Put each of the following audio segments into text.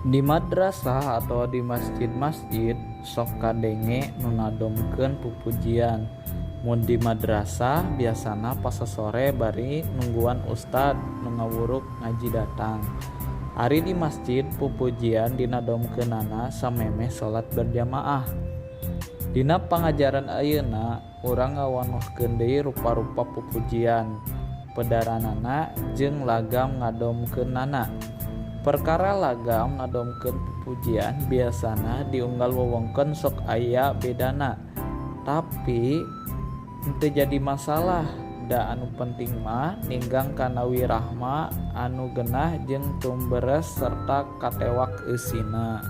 Di madrasah atawa di masjid-masjid sok kadenge nu nadomkeun pupujian. Mun di madrasah biasana pasasore bari nungguan ustad nu ngawuruk ngaji datang. Ari di masjid pupujian dinadomkeunana samemeh salat berjamaah. Dina pangajaran ayeuna urang ngawanohkeun deui rupa-rupa pupujian, pedaranana jeung lagam ngadomkeunana. Perkara lagam ngadomkeun pupujian biasana di unggal wewengkon sok aya bedana, tapi henteu jadi masalah da anu penting mah ninggang kana wirahma anu genah jeung tumberes serta katewak eusina.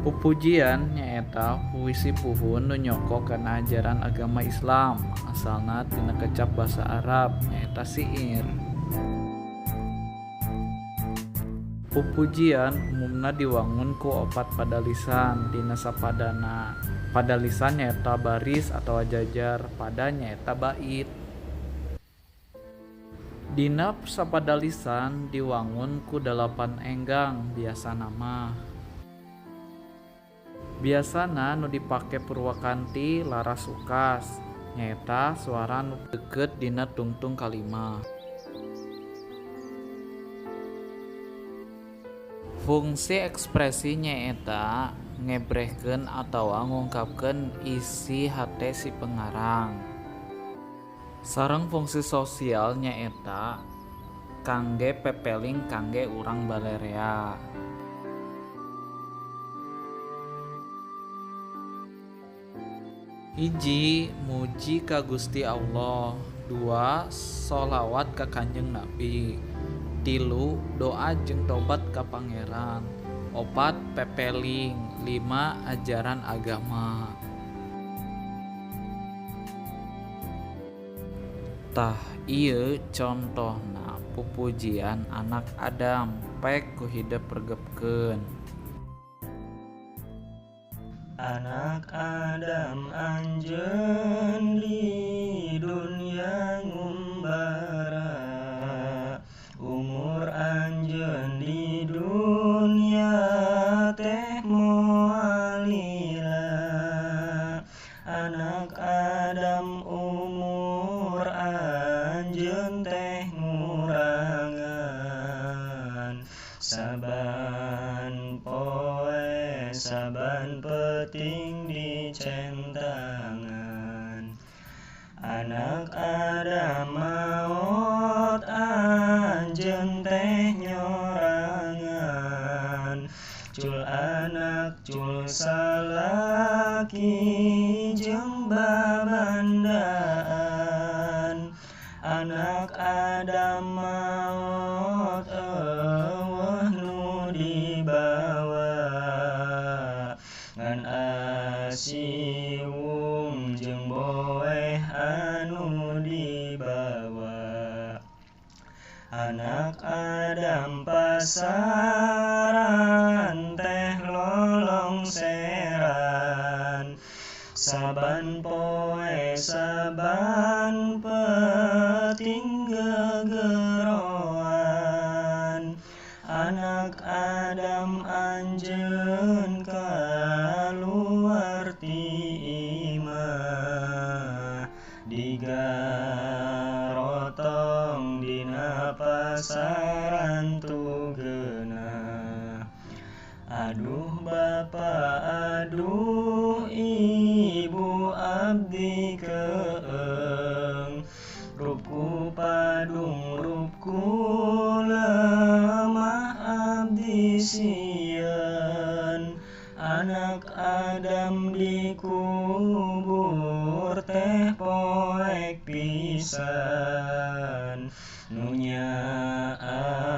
Pupujian nyaeta puisi puhun nu nyoko kana ajaran agama Islam, asalna tina kecap basa Arab nyaeta syiir. Pupujian umumna diwangun ku opat padalisan dina sapadana. Padalisan nyaeta baris atawa jajar, pada nyaeta bait. Dina sapadalisan diwangun ku dalapan enggang biasana mah. Biasana nu dipake purwakanti laras ukas, nyaeta suara nu deukeut dina tungtung kalimah. Fungsi ekspresi nyaeta ngebrehkeun atawa ngungkapkeun isi hate si pengarang. Sareng fungsi sosial nyaeta kangge pepeling kangge urang balerea. Hiji, muji ka Gusti Allah. 2, sholawat ka Kanjeng Nabi. 3, doa jeung tobat ka Pangeran. 4, pepeling. 5, ajaran agama. Tah ieu contohna pupujian anak Adam pek ku hidep regepkeun. Anak Adam anjeun di dunya ngumbara, umur anjeun di dunya teh moal lila. Anak Adam umur anjeun teh ngurangan, saban poe saban peuting dicentangan. Anak Adam maot anjeun teh nyorangan, cul anak cul salaki jeung babandaan. Anak Adam maot eueuh nu dibawa, ngan asiwung jeung boeh anu dibawa. Anak Adam pasaran teh lolongseran, saban poe saban peuting gegeroan. Anak Adam anjeun kaluar ti imah, digarotong dina pasaran tugeunah. Aduh bapa, aduh ibu, abdi keeng, rupku padung rupku lemah abdi sieun. Anak Adam dikubur teh poek pisan, nu nyaah